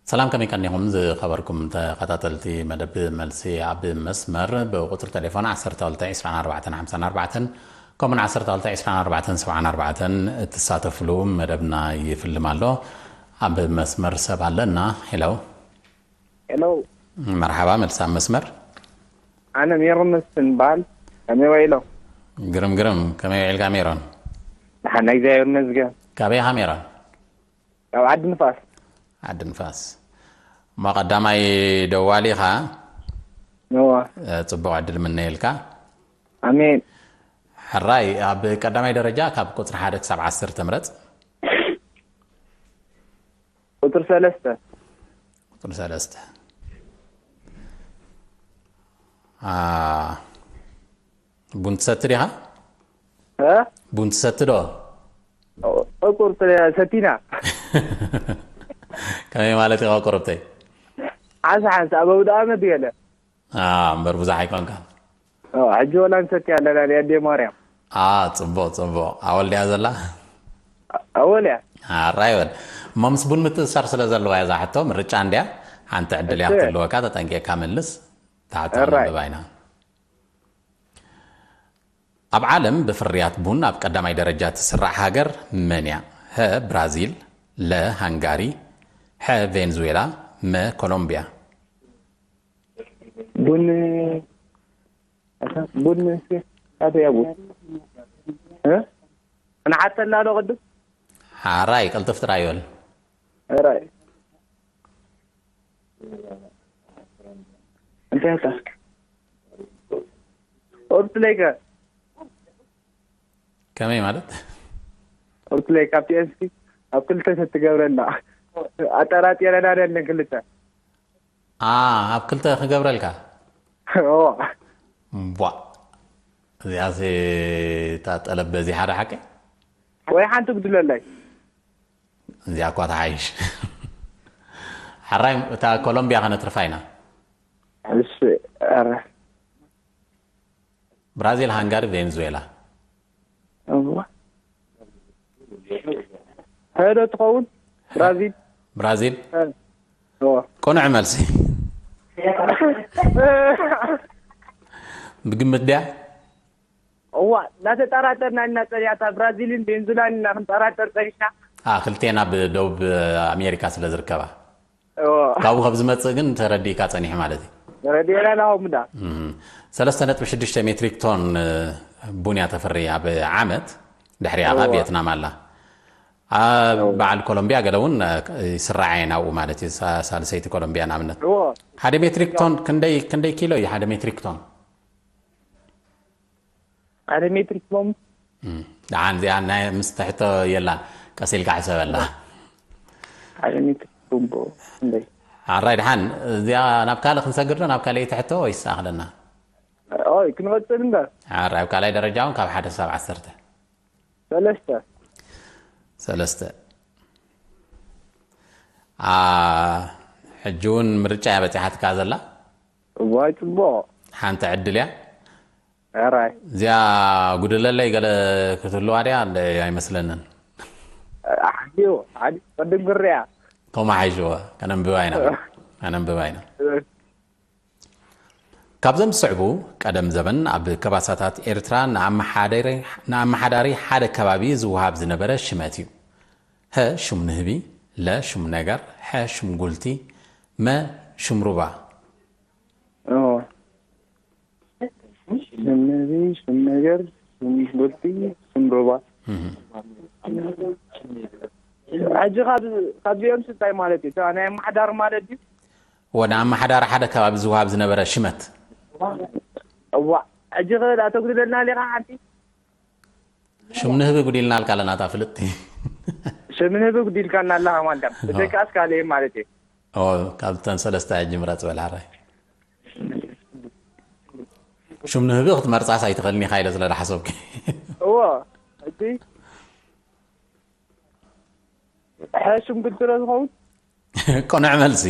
ሰላም፣ ከመይ ቀኒኹም ዝኸበርኩም ተኸታተልቲ መደብ መልሲ ኣብ መስመር? ብቁጽሪ ቴሌፎን ዓሰርተ ክልተ ዕስራን ኣርባዕተን ሓምሳን ኣርባዕተን፣ ከምኡውን ዓሰርተ ክልተ ዕስራን ኣርባዕተን ሰብዓን ኣርባዕተን እትሳተፍሉ መደብና ይፍልም ኣሎ። ኣብ መስመር ሰብ ኣለና። ሄሎ። ሄሎ። መርሓባ፣ መልሲ ኣብ መስመር። ኣነ ሜሮን መስፍን በሃል። ከመይ ውዒሎም? ግርም ግርም፣ ከመይ ውዒልካ ሜሮን? ደሓን፣ እግዚኣብሔር ይመስገን። ካበይ ኢኻ ሜሮን? ካብ ዓዲ ንፋስ። ዓዲ ንፋስ። እሞ ቀዳማይ ደዋሊ ኢኻ። እወ። እ፣ ጽቡቕ ዕድል ምነየልካ። ኣሜን። ሕራይ፣ ኣብ ቀዳማይ ደረጃ ካብ ቁጽሪ ሓደ ክሳብ ዓሰርተ ምረጽ። ቁጽሪ ሰለስተ። ቁጽሪ ሰለስተ። አ፣ ቡን ትሰቲ ዲኻ? እ? ቡን ትሰቲ ዶ? ኦ፣ ቁርጥ ሰቲና። ከመይ ማለት ኢኻ ቁርብተይ? ሓንሳ ሓንሳ ኣብ ኣውደ ኣመት ገለ። አ፣ እምበር ብዙሕ ኣይኮንካን። ኦ፣ ሕጂ ወላ ንሰቲ ኣለና፣ ናይ ኣዴ ማርያም። አ፣ ጽቡቕ፣ ጽቡቕ። ኣወል ድያ ዘላ? ኣወል እያ። ኣራይ በል። እሞ ምስ ቡን ምትእስሳር ስለ ዘለዋ እያ እዛ ሕቶ፣ ምርጫ እንድያ። ሓንቲ ዕድል እያ እሺ። ክትህልወካ፣ ተጠንቂቕካ መልስ። ታሕቲ ኣራይ። ኣንብባ ኢና። ኣብ ዓለም ብፍርያት ቡን ኣብ ቀዳማይ ደረጃ ትስራዕ ሃገር መን እያ? ሀ ብራዚል፣ ለ ሃንጋሪ፣ ሐ ቬንዙዌላ፣ መ ኮሎምቢያ። ቡን፣ ቡን፣ ካበይ እያ ቡን? እ? ንሓተላ ዶ ቅድም? ሓራይ፣ ቅልጥፍ ጥራይ ይበል። ሕራይ። እንታይ ኣታ? ኦርትለይከ? ከመይ ማለት? ኦርትለይ ካብ ፒ ኤስ ፒ ኣብ ክልተ ሰት ትገብረና። ኣጠራጢረና ደለን ክልተ። ኣ፣ ኣብ ክልተ ክገብረልካ? ኦ። እምቧ። እዚኣስ እታ ጠለብ በዚሓ ዶ ሓቀይ? ወይ ሓንቲ ጉድለለይ። እዚኣ እኳ ተሓይሽ። ሓራይ እታ ኮሎምቢያ ከነትርፋ ኢና። እሺ፣ ኧረ። ብራዚል፣ ሃንጋሪ፣ ቬንዙዌላ። እዋ። ሀ ዶ ትኸውን? ብራዚል። ብራዚል? ሀ። እዋ። ቅኑዕ መልሲ። ብግምት ድያ? እዋ፣ እናተጠራጠርና ኢና ጸኒሕና፣ እታ ብራዚልን ቬንዙላን ኢና ክንጠራጠር ጸኒሕና። ኣ፣ ክልቴና ብደቡብ ኣሜሪካ ስለ ዝርከባ። እዎ። ካብኡ ካብ ዝመጽእ ግን ተረዲእካ ጸኒሑ ማለት እዩ። ተረዲእና ናሆም እንዳ። እም። ሰለስተ ነጥቢ ሽዱሽተ ሜትሪክ ቶን፣ እ፣ ቡን እያ ተፍሪ ኣብ ዓመት። ድሕሪኣ እዎ። ቪየትናም ኣላ። ኣብ እዎ። በዓል ኮሎምቢያ ገለ እውን፣ እ፣ ይስራዓ እየን ኣብኡ ማለት እዩ። ሳ-፣ ሳልሰይቲ ኮሎምቢያ ንኣብነት። እዎ። ሓደ ሜትሪክ ቶን ክንደይ፣ ክንደይ ኪሎ እዩ ሓደ ሜትሪክ ቶን? ሓደ ሜትሪክ ቶን። እም፣ ደሓን እዚኣ ናይ ምስ ትሕቶ የላን፣ ቀስ ኢልካ ሕሰበላ። ሓደ ሜትሪክ ቶን ቦ፣ እንዴ? ኣራይ ደሓን፣ እዚኣ ናብ ካልእ ክንሰግር ዶ፣ ናብ ካልኣይቲ ሕቶ ወይስ ኣኽለና? ኦይ፣ ክንቐጽል እንዳ። ኣራይ፣ ኣብ ካልኣይ ደረጃ እውን ካብ ሓደ ክሳብ ዓሰርተ። ሰለስተ። ሰለስተ። ኣ፣ ሕጂ እውን ምርጫ እያ በጺሓትካ ዘላ? እዋይ፣ ጽቡቕ። ሓንቲ ዕድል እያ። ኣራይ። እዚኣ ጉድለለይ ገለ ክትህልዋ ድያ? እንደ ኣይመስለንን። ኣሕዮ፣ ዓዲ ቅድም ክርያ። ቶም ኣሓይሽዎ፣ ከነንብባ ኢና። ከነንብባ ኢና። እ። ካብዘም ዝስዕቡ ቀደም ዘበን ኣብ ከባሳታት ኤርትራ ንኣመሓዳሪ፣ ንኣመሓዳሪ ሓደ ከባቢ ዝወሃብ ዝነበረ ሽመት እዩ። ሀ፣ ሹም ንህቢ፣ ለ፣ ሹም ነገር፣ ሐ፣ ሹም ጉልቲ፣ መ፣ ሹም ሩባ። ኦ። ሹም ንህቢ፣ ሹም ነገር፣ ሹም ጉልቲ፣ ሹም ሩባ። እህ። ሕጂ ካብ፣ ካብዚኦም ስታይ ማለት እዩ። እታ ናይ ኣመሓዳሪ ማለት እዩ። ወደ ኣመሓዳሪ ሓደ ከባቢ ዝወሃብ ዝነበረ ሽመት። እዋ፣ ሕጂ ኸ ኣተጉድለልና ዲኻ ሓንቲ? ሽም ንህቢ ጉዲልናልካ ኣለና፣ እታ ፍልጥቲ። ሽም ንህቢ ጉዲልካና ኣለኻ ማለት እዩ። ኦ። ብደቃስ ካልእ ማለት እዩ። ኦ፣ ካብተን ሰለስተ ሕጂ ምረጽ በል፣ ሓራይ። ሽም ንህቢ ክትመርጻስ ኣይትኽእልን ኢኻ ኢለ ስለ ዝሓሰብኩ። እዎ፣ እቲ ሕሱም ክትብሎ ዝኸውን? ቅኑዕ መልሲ።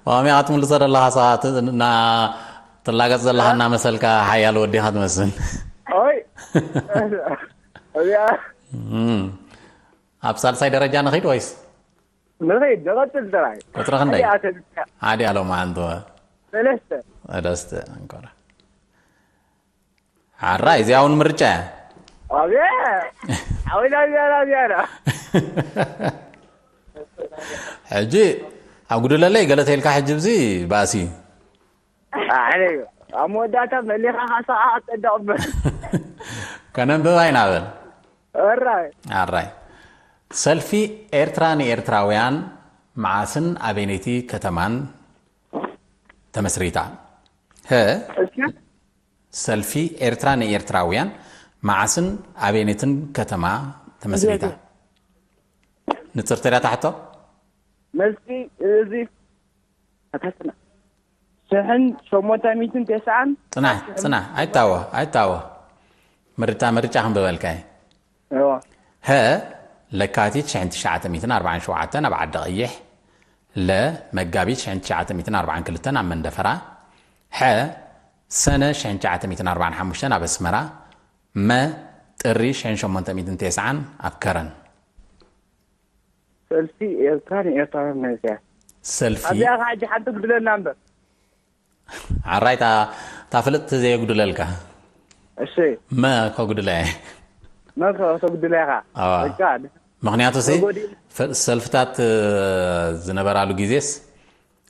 ዋሚ ኣትምልሶ ዘለኻ ሰባት እና ትላገጽ ዘለኻ እ? እናመሰልካ ሓያል ወዲኻ ትመስል። ኦይ። እዚኣ እም። ኣብ ሳልሳይ ደረጃ ንኺድ ወይስ? ንኸይድ ንቐጽል ጥራይ። ቁጽሪ ክንደይ? ሓዲኣ ተብልካ። ሓዲኣ ሎማ ኣንተ ሰለስተ። ሰለስተ እንኮራ። ሓራይ እዚኣ እውን ምርጫ እያ። ኣብየ። ሓዊና ዚያና ዚያና። ሕጂ ኣብ ጉድለለይ ገለ ተልካ ሕጂ ብዚ ባእሲ ኣነ ኣብ መወዳእታ መሊኻ ካሳኣ ኣጸደቕ እምበር። ከነንብባ ኢና በል። ወራይ። ኣራይ ሰልፊ ኤርትራ ንኤርትራውያን መዓስን ኣበይነይቲ ከተማን ተመስሪታ? ሀ እስኪ ሰልፊ ኤርትራ ንኤርትራውያን መዓስን ኣበይነትን ከተማ ተመስሪታ? ንጽርቲ ዳ ታሕቶ መልሲ እዚ ኣታትና ሽሕን ሸሞንተ ሚእትን ተስዓን ጽናሕ ጽናሕ ኣይታወ ኣይታወ ምርጫ ምርጫ ክንብበልካ እየ። እዎ ሀ ለካቲት ሽሕን ትሽዓተ ሚእትን ኣርባዓን ሸውዓተን ኣብ ዓዲ ቀይሕ፣ ለ መጋቢት ሽሕን ትሽዓተ ሚእትን ኣርባዓን ክልተን ኣብ መንደፈራ፣ ሐ ሰነ ሽሕን ትሽዓተ ሚእትን ኣርባዓን ሓሙሽተን ኣብ ኣስመራ፣ መ ጥሪ ሽሕን ሸሞንተ ሚእትን ተስዓን ኣብ ከረን። ሰልፊ ኤርትራ ንኤርትራውያን መንእሰያት ሰልፊ ኣብዚኣ ከዓ ሕጂ ሓንቲ ጉድለና እምበር ዓራይ እታ ፍልጥቲ ዘየጉድለልካ እሺ መ ከጉድለ እየ። መን ከተጉድለ ኢኻ ኣዋ። በቃ ምክንያቱ ሲ ተጎዲሉ። ፈ- ሰልፍታት እ፣ ዝነበራሉ ግዜስ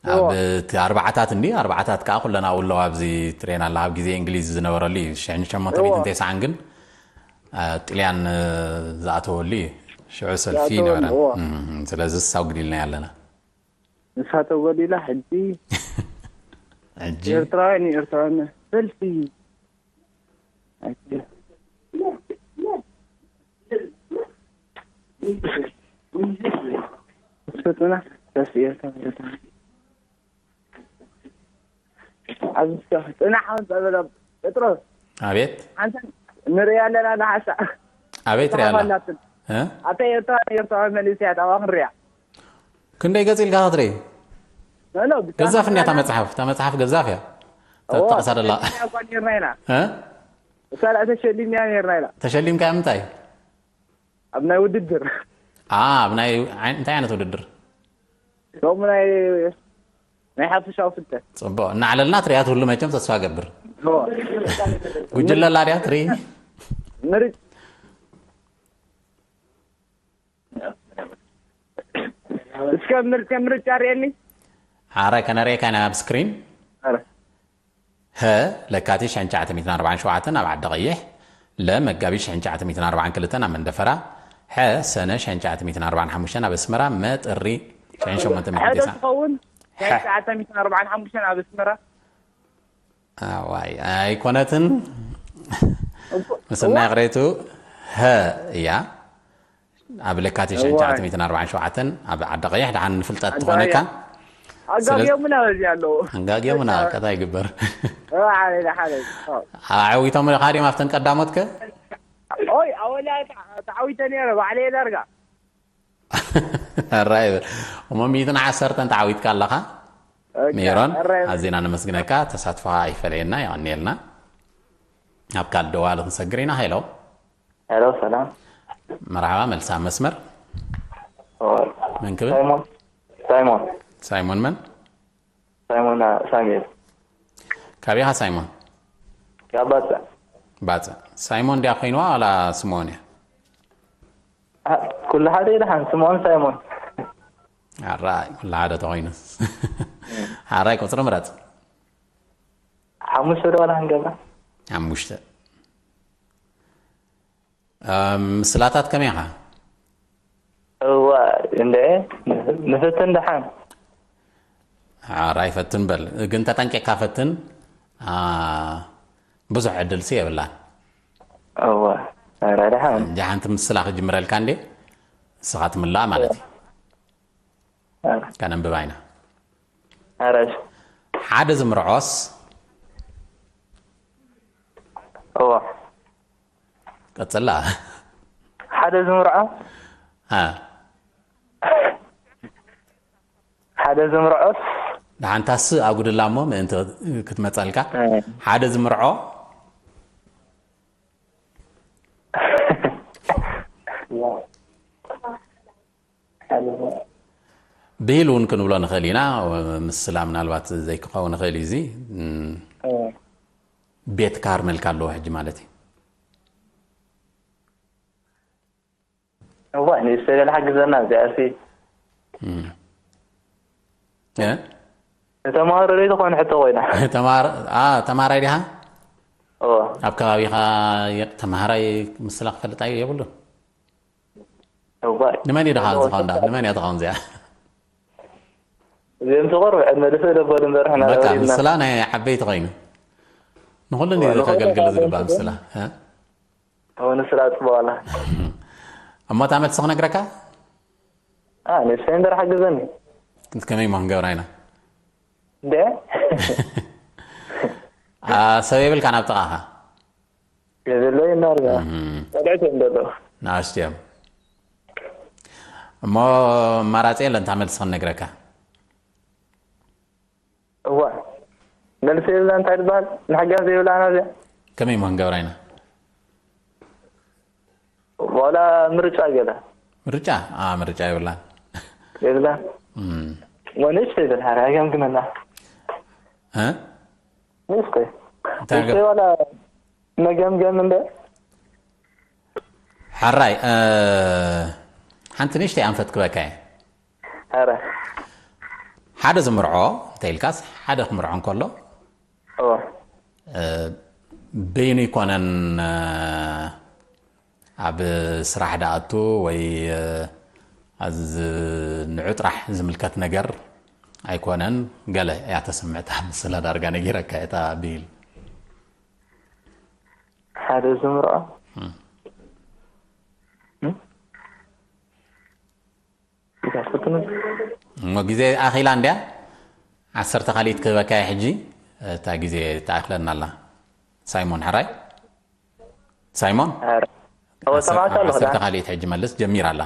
ኣብ እዎ። እቲ ኣርባዓታት እንዲ ኣርባዓታት ከዓ ኩለን ኣብኡ ኣለዋ ኣብዚ ትሬን ኣላ ኣብ ግዜ እንግሊዝ ዝነበረሉ እዩ ሽሕን ሸሞንተ ሚእትን ተስዓን ግን እ፣ ጥልያን እ፣ ዝኣተወሉ እዩ ሽዑ ሰልፊ ዝኣተወሉ፣ ነበረ እዎ። እም፣ ስለዚ ሳው ግዲልና ኣለና ንሳ ተጎዲላ ሕጂ ሕጂ ኤርትራውያን ንኤርትራውያን ሰልፊ ስጡና ሰልፊ ኤርትራ ኣብዚ ጽናሕ ጸበለ ጴጥሮስ ኣቤት ሓንተ ንሪያ ኣለና ንሓሳ ኣበይ ትሪኣ ኣላ ኣላትን እ? ኣታ ኤርትራ ኤርትራውያን መንእሰያት ኣብኣ ክንሪያ ክንደይ ገጽ ኢልካ ክትርኢ ኖ ገዛፍ እንያ እታ መጽሓፍ እታ መጽሓፍ ገዛፍ እያ ተጠቕሳ ደላ እኳ ነርና ኢና እ? እሳ ላ ተሸሊምያ ነርና ኢና ተሸሊምካ ምንታይ ኣብ ናይ ውድድር ኣ ኣብ ናይ እንታይ ዓይነት ውድድር ከምኡ ናይ ናይ ሓፈሻዊ ፍልጠት ጽቡቅ እናዕለልና ትሪያ ትህሉ መቸም ተስፋ ገብር ጉጅለ ኣላ ድያ ትርኢ ምርጭ እስከ ምርጭ ምርጫ ርእየኒ ሓራይ ከነርእየካ ኢና ኣብ ስክሪን ሀ ለካቲት ሽሕን ትሽዓተ ሚእትን ኣርባዓን ሸውዓተን ኣብ ዓዲ ቀይሕ ለ መጋቢት ሽሕን ትሽዓተ ሚእትን ኣርባዓን ክልተን ኣብ መንደፈራ ሐ ሰነ ሽሕን ትሽዓተ ሚእትን ኣርባዓን ሓሙሽተን ኣብ ኣስመራ መ ጥሪ ሽሕን ሸሞንተ ሚእትን ሕደ ተስዓን ትኸውን ሐ- ትሽዓተ ሚእትን ኣርባዓን ሓሙሽተን ኣብ ኣስመራ ኣዋይ ኣይኮነትን ምስናይ ቅሬቱ ሀ እያ ኣብ ለካቲት ሽሕን ትሽዓተ ሚእትን ኣርባዓን ሸውዓተን ኣብ ዓዲ ቀይሕ ደሓን ንፍልጠት ትኾነካ ኣጋጊዮምና በዚ ኣለዉ ኣጋጊዮምና ከታ ይግበር ሓደ ሓደ ዓዊቶም ኢኻ ድዮም ኣብተን ቀዳሞትከ ኦይ ኣወላ ተዓዊተ ነረ ባዕለ ዳርጋ ራይ እሞ ሚእትን ዓሰርተን ተዓዊትካ ኣለኻ ሜሮን ኣዚና ነመስግነካ ተሳትፎኻ ኣይፈለየና የቐንየልና ኣብ ካልእ ደዋሊ ክንሰግር ኢና ሄሎ ሄሎ ሰላም መርሓባ መልሳ መስመር መን ክብል ሳይሞን ሳይሞን ሳይሞን መን ሳይሞን ሳሙኤል ካበይ ኢኻ ሳይሞን ካብ ባጽዕ ባጽዕ ሳይሞን ድያ ኮይንዋ ዋላ ስምኦን እያ ኩሉ ሓደ እዩ ደሓን ስምኦን ሳይሞን ኣራይ ኩሉ ሓደ ተኮይኑስ ሓራይ ቁፅሪ ምረፅ ሓሙሽተ ዶ ዋላ ክንገብራ ሓሙሽተ ምስላታት ከመይ ኢኻ እዋ እንደ ንፍትን ደሓን ሓራይ ፈትን በል ግን ተጠንቂቕካ ፈትን ብዙሕ ዕድልሲ የብላን እዋ ራ ደሓን እጃ ሓንቲ ምስላ ክጅምረልካ እንዴ ንስኻ ትምላእ ማለት እዩ ከነንብባ ኢና ኣራሽ ሓደ ዝምርዖስ እዋ ቀጽላ ሓደ ዝምርዖ ሓደ ዝምርዖስ ንሓንታስ ኣጉድላ እሞ ምእንቲ ክትመፀልካ ሓደ ዝምርዖ ብሂል እውን ክንብሎ ንኽእል ኢና። ምስላ ምናልባት ዘይክኸውን ይኽእል እዩ እዚ። እም፣ እዎ። ቤት ካርመልካ ኣለዎ ሕጂ ማለት እዩ። እዋ፣ ንእሽተይ ገለ ሓግዘና እዚኣ፣ እሲ። እም። እ? ንተማሃሮ ዶ ትኾን ሕቶ ኮይና? ተማር-፣ ኣ፣ ተማሃራይ ዲኻ? እዎ። ኣብ ከባቢኻ የ-፣ ተማሃራይ ምስላ ክፈልጥ ኣዩ የብሉን? እዋ። ንመን እዩ ደኻ እዎ፣ ዝኸውን ዳ? ተማሃራይ። ንመን እያ ትኸውን እዚኣ? እዚኦም ትቕርብ ዕድመ ልስእ ደቦ ድንበር ሕና በቃ፣ ደወልና። ምስላ ናይ ዓበይቲ ኮይኑ። ንኹሉ እዋ፣ ንኹሉ ከገልግል ዝግባእ ምስላ። እ? እዎ፣ ንስላ ጽቡቕ ኣላ። እሞ እታ መልሲ ክነግረካ? ኣ፣ ንእሽተይ እንድሕር ሓግዘኒ። ክንት ከመይ እሞ ክንገብራ ኢና? እንደ? ኣ፣ ሰብ የብልካን ኣብ ጥቓኻ? የብለይ እናርጋ። እም። ቆልዑት እዮም ዘለዉ። ንኣሽቱ እዮም። እሞ ኣማራጺ የለን፣ እታ መልሲ ክንነግረካ። እዋ። መልሲ የብላ እንታይ ትበሃል? ንሕጋፍ ዘይብላና እዚኣ። ከመይ እሞ ክንገብራ ኢና? ዋላ ምርጫ ገለ። ምርጫ? ኣ፣ ምርጫ የብላን። የብላን? እም። እሞ ንእሽተይ በል፣ ሓራ፣ ኣይገምግመና። እ? ንእሽተይ። እንታይ ንእሽተይ ገ- ዋላ መገምገም እንደ? ሓራይ፣ እ፣ ሓንቲ ንእሽተይ ኣንፈት ክበካ እየ። ሓራ። ሓደ ዝምርዖ፣ እንተ ኢልካስ፣ ሓደ ክምርዖ እንከሎ፣ እዎ። እ፣ በይኑ ይኮነን፣ እ፣ ኣብ ስራሕ ደኣቱ ወይ፣ እ፣ ኣዝ-፣ ንዑ ጥራሕ ዝምልከት ነገር ኣይኮነን፣ ገለ እያ ተስምዕታ ምስላ ዳርጋ ነጊረካ እታ ቢል። ሓደ ዝምርዖ? እም። እም? ይዛፍትኑ? እሞ ግዜ ኣኺላ እንድያ? ዓሰርተ ካልኢት ክህበካ እየ ሕጂ፣ እታ ግዜ ተኣኽለና ኣላ። ሳይሞን፣ ሕራይ? ሳይሞን? ኧረ። እወ፣ ዓሰር-፣ ሰማዕካ ኣለኹ፣ ዓሰርተ ዳ? ካልኢት ሕጂ መልስ ጀሚራ ኣላ።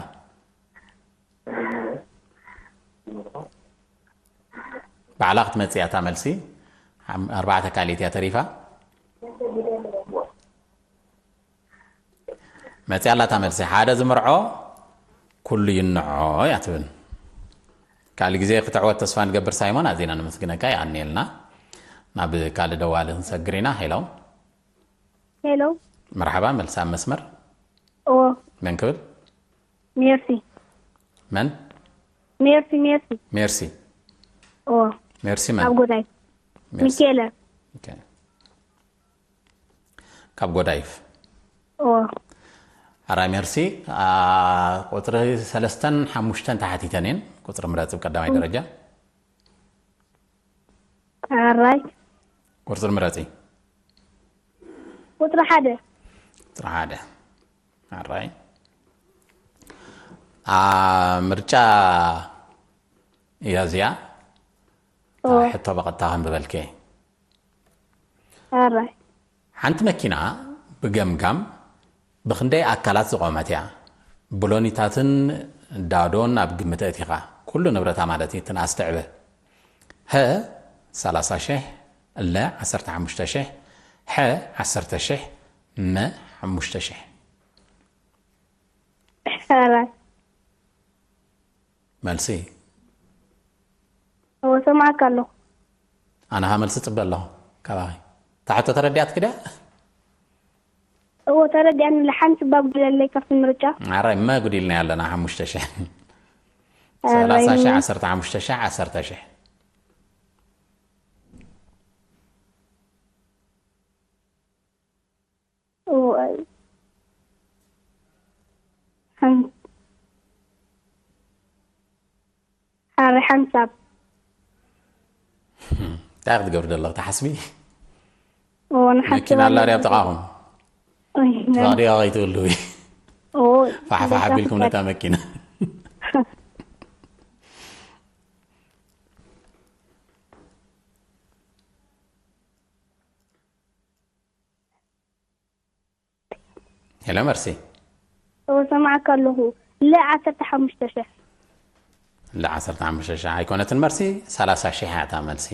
ባዕላ ክትመጽእ እያ እታ መልሲ። ኣም-፣ ኣርባዕተ ካልኢት እያ ተሪፋ። መጽያ ኣላ እታ መልሲ። ሓደ ዝምርዖ ኩሉ ይንዖ እያ ትብል። ካልእ ግዜ ክትዕወት ተስፋ ንገብር ሳይሞን፣ ኣዚና ነመስግነካ፣ የቐንየልና። ናብ ካልእ ደዋሊ ክንሰግር ኢና። ሄሎ። ሄሎ። መርሓባ፣ መልሲ ኣብ መስመር። እዎ። መን ክብል? ሜርሲ። መን? ሜርሲ፣ ሜርሲ። ሜርሲ። እዎ። ሜርሲ መን? ካብ ጎዳይ። ሜርሲ። ሚካኤለ። ኦኬ። ካብ ጎዳይፍ። እዎ። ኣራ ሜርሲ፣ ኣ፣ ቁጽሪ ሰለስተን ሓሙሽተን ተሓቲተን እየን። ቁጽሪ ምረጽ ብቀዳማይ እም። ደረጃ። ኣራይ። ቁጽሪ ምረጺ። ቁጽሪ ሓደ። ቁጽሪ ሓደ። ኣራይ። ኣ፣ ምርጫ እያ እዚኣ። እታ እዎ። ሕቶ ብቐጥታ ከንብበልኪ እየ። ኣራይ። ሓንቲ መኪና ብገምጋም ብኽንደይ ኣካላት ዝቖመት እያ? ብሎኒታትን ዳዶን ኣብ ግምት ኣእቲኻ፣ ኩሉ ንብረታ ማለት እዩ፣ እትን ኣስተዕበ። ሀ፣ ሰላሳ ሽሕ፣ ለ፣ ዓሰርተ ሓሙሽተ ሽሕ፣ ሐ፣ ዓሰርተ ሽሕ፣ መ፣ ሓሙሽተ ሽሕ። ኣራይ። መልሲ። እዎ፣ ሰማዕካ ኣለኹ። ኣነ ኸኣ መልሲ ጽበ ኣለኹ ካባኺ። እታ ሕቶ ተረዲኣትኪ ድያ? እዎ፣ ተረዲኣኒ። ሓንቲ እባ ጉድለለይ ካብቲ ምርጫ። ኣራይ፣ መ ጉዲልና ኣለና፣ ሓሙሽተ ሽሕ። ኣራይ፣ ሰላሳ ሽሕ፣ መ። ዓሰርተ ሓሙሽተ ሽሕ፣ ዓሰርተ ሽሕ። እዋይ። ሓን-፣ ሓሪ ሓንሳብ። እንታይ ክትገብሪ ዘለኺ? ትሓስቢ? እዎ፣ ንሓስብ መኪና ኣላ ድያ ኣለና። ኣብ ጥቓኹም? እይ፣ ትፈቕዲ ዲኺ ከይትህልዊ? እዎ፣ ፋሕፋሕ በዛ ኣቢልኩም ፍቃድ። ነታ መኪና። ሄሎ መርሲ። እዎ፣ ሰማዕካ ኣለኹ። ለ ዓሰርተ ሓሙሽተ ሽሕ። ለ ዓሰርተ ሓሙሽተ ሽሕ ኣይኮነትን መርሲ፣ ሰላሳ ሽሕ እያ እታ መልሲ።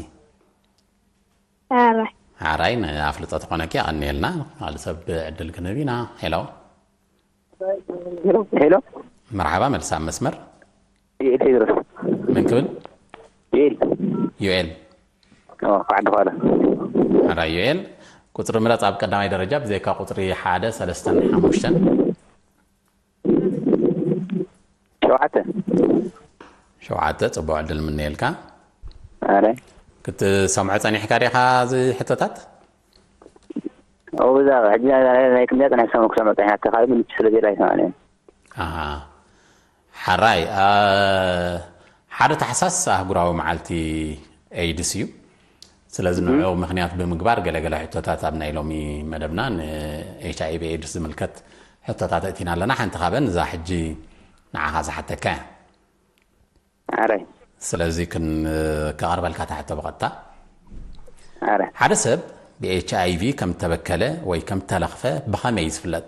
ኣራይ። ሓራይ፣ ንኣፍልጦ ተኾነኪ ኣቐንየልና። ካልእ ሰብ ዕድል ክንህብ ኢና። ሄሎ። ሄሎ። መርሓባ፣ መልሲ ኣብ መስመር። ቴድሮስ። መን ክብል? ዩኤል ዩኤል። ኦ፣ ካብ ዓዲ ኳላ። ሓራ ዩኤል፣ ቁፅሪ ምረፅ ኣብ ቀዳማይ ደረጃ ብዘይካ ቁፅሪ ሓደ፣ ሰለስተን ሓሙሽተን። ሸውዓተ። ሸውዓተ። ፅቡቅ ዕድል ምነየልካ። ኣረ ክትሰምዖ ፀኒሕካ ዲኻ እዚ ሕቶታት? ኦ፣ ብዛ ሕጂ ናይ ክንደይ ፀኒሕ ሰሙ ክሰምዖ ፀኒሕ ኣተኻቢ ምንጭ ስለ ዜላ ይሰማዕ። ኣሃ። ሓራይ፣ አ፣ ሓደ ታሕሳስ ኣህጉራዊ መዓልቲ ኤይድስ እዩ። ስለዚ ንዕኡ ምክንያት ብምግባር ገለገለ ሕቶታት ኣብ ናይ ሎሚ መደብና ንኤች ኣይ ቪ ኤይድስ ዝምልከት ሕቶታት እቲና ኣለና። ሓንቲ ካብን እዛ ሕጂ ንዓኻ ዝሓተካ እያ። ኣረይ ስለዚ ክን-፣ ከቐርበልካ እታ ሕቶ ብቐጥታ። ኣረ ሓደ ሰብ ብ ኤች ኣይ ቪ ከም እተበከለ ወይ ከም እተለኽፈ ብኸመይ እዩ ዝፍለጥ?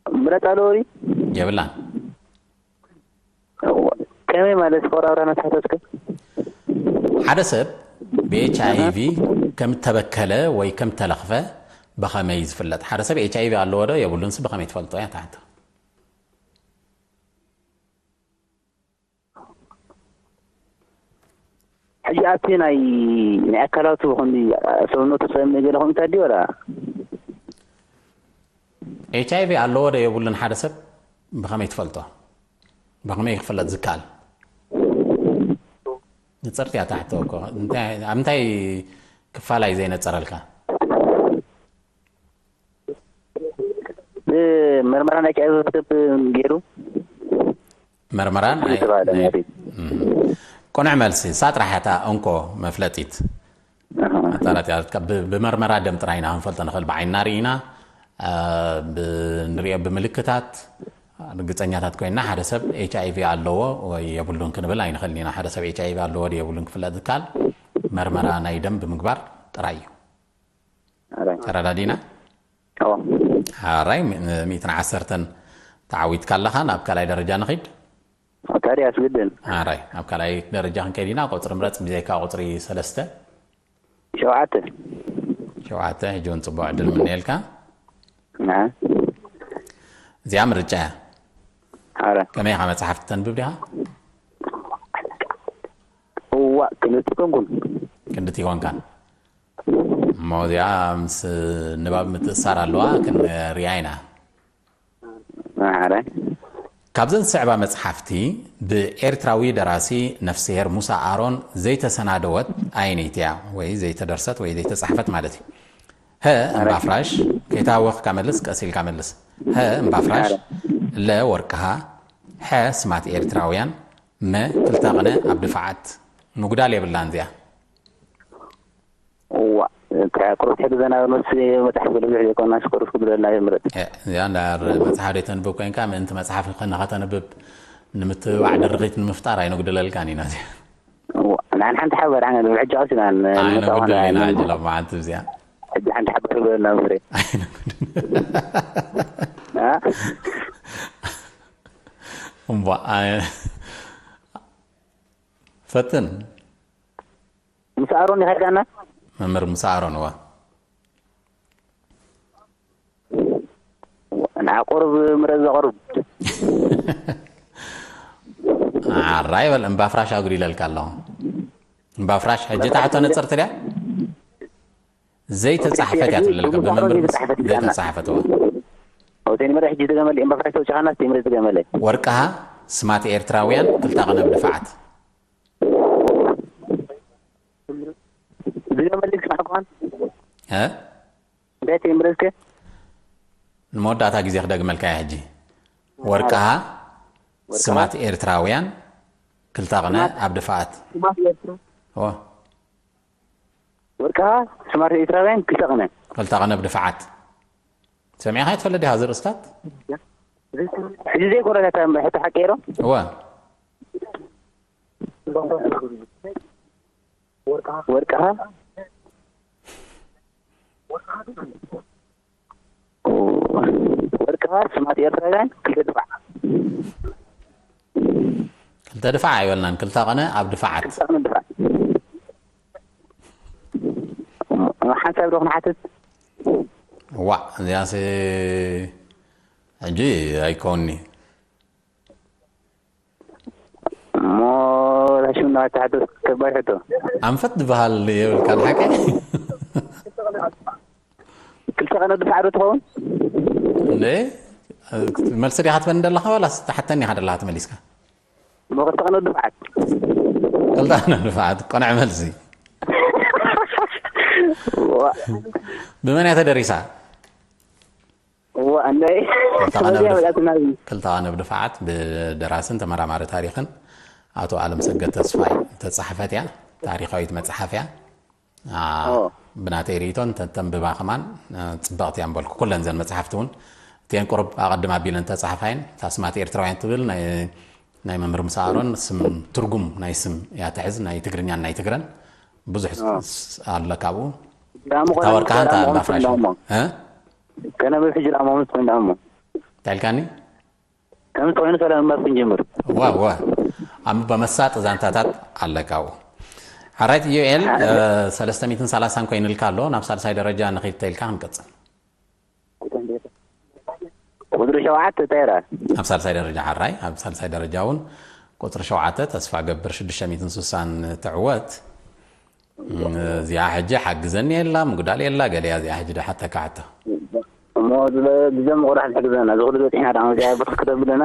ምረጥ ኣለዎ ድዩ? የብላን። ከመይ ማለት ቆራብራ ነታሕተትከ? ሓደ ሰብ ብ ኤች ኣይ ቪ ከም እተበከለ ወይ ከም እተለኽፈ ብኸመይ እዩ ዝፍለጥ? ሓደ ሰብ ኤች ኣይ ቪ ኣለዎ ዶ የብሉንስ ብኸመይ ትፈልጦ እያ እታ ሕቶ። ሕጂ ኣብቲ ናይ ናይ ኣካላቱ ከምዚ ሰውነቱ ጸም ገለ ከምኡ እንታይ ድዩ ወላ? ኤች ኣይ ቪ ኣለዎ ዶ የብሉን ሓደ ሰብ ብኸመይ ትፈልጦ? ብኸመይ ክፍለጥ ዝከኣል? ንጽርቲ እያ እታ ሕቶ እኮ። እንታይ፣ ኣብ እንታይ ክፋል እዩ ዘይነጸረልካ? መርመራ ናይ ኤች ኣይ ቪ ክትብ ገይሩ መርመራ ናይ ዝተባህለ ናይ- ማለት እዩ። እም። ቅኑዕ መልሲ፣ እሳ ጥራሕ እያ እታ እንኮ መፍለጢት። ኣሃ። ኣጣራጢ፣ ብ-፣ ብመርመራ ደም ጥራይ ኢና ክንፈልጦ ንኽእል፣ ብዓይንና ርኢና፣ አ፣ ብ-፣ ንሪኦ ብምልክታት ርግጸኛታት ኮይንና ሓደ ሰብ ኤች ኣይ ቪ ኣለዎ ወይ የብሉን ክንብል ኣይንኽእልን ኢና። ሓደ ሰብ ኤች ኣይ ቪ ኣለዎ ድዩ የብሉን ክፍለጥ ዝከኣል መርመራ ናይ ደም ብምግባር ጥራይ እዩ። ኣረ። ተረዳዲና? ኦ። ሓራይ፣ ሚ-፣ ሚእትን ዓሰርተን ተዓዊትካ ኣለኻ። ናብ ካልኣይ ደረጃ ንኺድ። ታዲያ ኣስግድን። ሓራይ፣ ኣብ ካልኣይ ደረጃ ክንከይድ ኢና። ቁፅሪ ምረፅ ብዘይካ ቁፅሪ ሰለስተ። ሸውዓተ። ሸውዓተ፣ ሕጂ እውን ፅቡቅ ዕድል ምነየልካ። ና። እዚኣ ምርጫ እያ። ኣረ። ከመይ ኢኻ መፅሓፍ ትተንብብ ዲኻ? እዋ፣ ክልተ ኮንኩን። ክንድቲ ይኮንካን። እሞ እዚኣ ምስ ንባብ ምትእሳር ኣለዋ፣ ክንሪኣ ኢና። ኣረ። ካብዘን ዝስዕባ መጽሓፍቲ ብኤርትራዊ ደራሲ ነፍስሄር ሙሳ ኣሮን ዘይተሰናደወት ኣየነይቲ እያ? ወይ ዘይተደርሰት ወይ ዘይተጻሕፈት ማለት እዩ። ሀ እምባ ፍራሽ፣ ከይተሃወኽካ መልስ፣ ቀስ ኢልካ መልስ። ሀ እምባ ፍራሽ፣ ለ ወርቅሃ፣ ሐ ስማት ኤርትራውያን፣ መ ክልተ ቅነ ኣብ ድፋዓት። ምጉዳል የብላን እዚኣ። እዋ፣ እንታይ ቁሩብ ሕግዘና መስ መጽሓፍ ገለ ብዙሕ ዘይኮና ሽኮር ክብለልና ይምረጥ። እ፣ እዚኣ እንዳር መጽሓፍ ዘይተንብብ ኮይንካ ምእንቲ መጽሓፍ ንኸተንብብ ንምትብባዕ ድርኺት ንምፍጣር ኣይነጉድለልካን ኢና እዚኣ። እዋ፣ ንዓን ሓንቲ ሓበር ዓነ ብሕጂ ቀሲና ን-፣ ንመጻወትና ኣይነጉድል ኢና ን-፣ ሕጂ ሎማዓንቲ እዚኣ። ሕጂ ሓንቲ ሓበር በለና መፍሬ። ኣይነጉድል። አ? እምቧ፣ ኣይ-፣ ፈትን። ምስ ኣሮን ይኸዳና? መምህር ሙሳ ኣሮን፣ እዋ። ንዓ ቁሩብ ምረዝ ዘቕርብ። ኣራይ በል፣ እምባ ፍራሽ ኣጉዲለልካ ኣለኹ። እምባ ፍራሽ፣ ሕጂ ታሕቶ ነጽርቲ ድያ? ዘይተጻሕፈት እያ ትብለልካ፣ ብመምህር ሙሳ ዘይተጻሕፈት፣ እዋ። ኦ፣ ዘይንመረ ሕጂ ዝገመል እምባ ፍራሽ ተውጭኻና፣ ዘይምረ ዝገመለ። ወርቅሃ ስማት ኤርትራውያን ክልተ ቀነ ብድፋዓት። ዝገመል ክስማዕኳን? እ? እንታይ ትምረዝከ? ንመወዳእታ ግዜ ክደግመልካ እየ ሕጂ። ወርቅሃ ስማት ኤርትራውያን ክልተ ቅነ ኣብ ድፋዓት። ስማት ኤርትራ። ኦ፣ ወርቅሃ ስማት ኤርትራውያን ክልተ ቅነ። ክልተ ቅነ ኣብ ድፋዓት። ሰሚዕኻ ትፈልጥ ዲኻ ዝርእስታት? ሕጂ ዘይኮነ እታ ሕቶ ሓቂ ዶ? እወ። ወርቅኻ ወርቅኻ ስማት ኤርትራውያን ክልተ ድፋዕ። ክልተ ድፋዕ ኣይበልናን፣ ክልተ ቅነ ኣብ ድፋዓት። ክልተ ቅነ ድፋዕ። ሓንሳብ ዶ ክንሓትት? ዋ፣ እዚኣስ ሕጂ ኣይከውኒ። ኣታ ሕቶ ከባድ ሕቶ። ኣንፈት ዝበሃል የብልካን ሓቂ? ክልተ ቀን ወዲ ሰዓት ትኸውን? እንዴ፣ መልሲ ዲኻ ትበኒ ዘለኻ ዋላስ ትሓተኒ ኢኻ ዘለኻ ተመሊስካ? እሞ ክልተ ቀን ወዲ ሰዓት። ክልተ ቀን ወዲ ሰዓት፣ ቅኑዕ መልሲ። ዋ። ብመን እያ ተደሪሳ? ዋ፣ እንዴ። ክልተ ቀን ወዲ፣ ክልተ ቀን ወዲ ሰዓት ብደራስን ተመራማሪ ታሪኽን ኣቶ ኣለምሰገድ ተስፋይ ተጻሕፈት እያ። ታሪኻዊት መጽሓፍ እያ። አ፣ ኦ። ብናተይ ርእይቶ እንተ-፣ እንተንብባ ከማን፣ አ፣ ጽብቕቲ እያ ምበልኩ። ኩለን ዘን መጽሓፍቲ እውን እተን ቁሩብ ኣቐድም ኣቢለን ተጻሕፋየን፣ እታ ስማት ኤርትራውያን ትብል ናይ፣ ናይ መምህር ሙሳ ኣሮን ስም፣ ትርጉም ናይ ስም እያ ትሕዝ፣ ናይ ትግርኛን ናይ ትግረን ብዙሕ ኦ። ስ-፣ ኣሎ ካብኡ። ዳሞ እታ ወርቃ ከነምስ እንታ እንዳሞ፣ እንዳፍራሽ። እንዳሞ። እ? ከነምስ ሕጂ ዳሞ ምስ እንዳሞ። እንታይ ኢልካኒ? ከምዚ ኮይኑ ሰላም እምበር ክንጅምር። ዋ፣ ዋ። ኣንብባ መሳጢ ዛንታታት ኣለካ ኣብኡ። ሓራይት ኢዩኤል፣ እ፣ ሰለስተ ሚእትን ሰላሳን ኮይኑልካ ኣሎ። ናብ ሳልሳይ ደረጃ ንኺድ ተኢልካ ክንቀጽል። ቁጽሪ ሸውዓተ እንታይ ኢኻ? ኣብ ሳልሳይ ደረጃ ሓራይ፣ ኣብ ሳልሳይ ደረጃ እውን ቁጽሪ ሸውዓተ ተስፋ ገብር ሽዱሽተ ሚእትን ስሳን ትዕወት። እዚኣ ሕጂ ሓግዘኒ የላ፣ ምጉዳል የላ፣ ገለ እያ እዚኣ ሕጂ ደሓተካ ሕቶ። እሞ ዝለ-፣ ግዜ ምቑራሕ ዝሕግዘና፣ እዚ ኩሉ በጺሕና ደኣ መዚኣ ብርክት ክተብለና።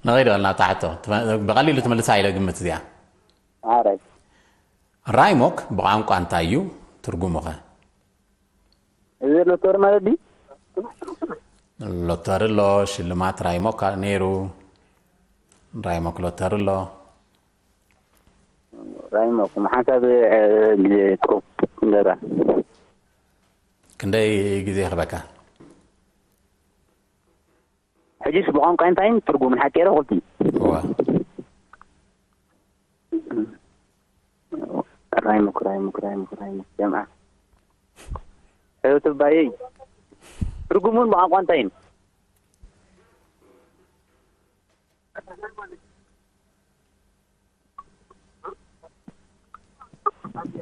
ንኸይድ በልና ኣብታ ሕቶ። ትመ-፣ ብቐሊሉ ትምልሳ ኢለ ግምት እዚኣ። ኣራይ። ራይሞክ ብቋንቋ እንታይ እዩ ትርጉሙኸ? እዚ ሎተሪ ማለት ድዩ? ሎተሪ ኣሎ፣ ሽልማት ራይሞክ ነይሩ። ራይሞክ ሎተሪ ኣሎ። ራይሞክ፣ ሓንሳብ፣ እ፣ ግዜ ቁሩብ ንገራ። ክንደይ ግዜ ይኽበካ? ሕጂስ ብቋንቋ እንታይ ትርጉምን ሓቂ ዶ ክልቲ? እወ። ራይሞክ፣ ራይሞክ፣ ራይሞክ፣ ራይሞክ፣ ጀምዓ። ሕይወት ባየይ፣ ትርጉሙን ብቋንቋ እንታይ እዩ?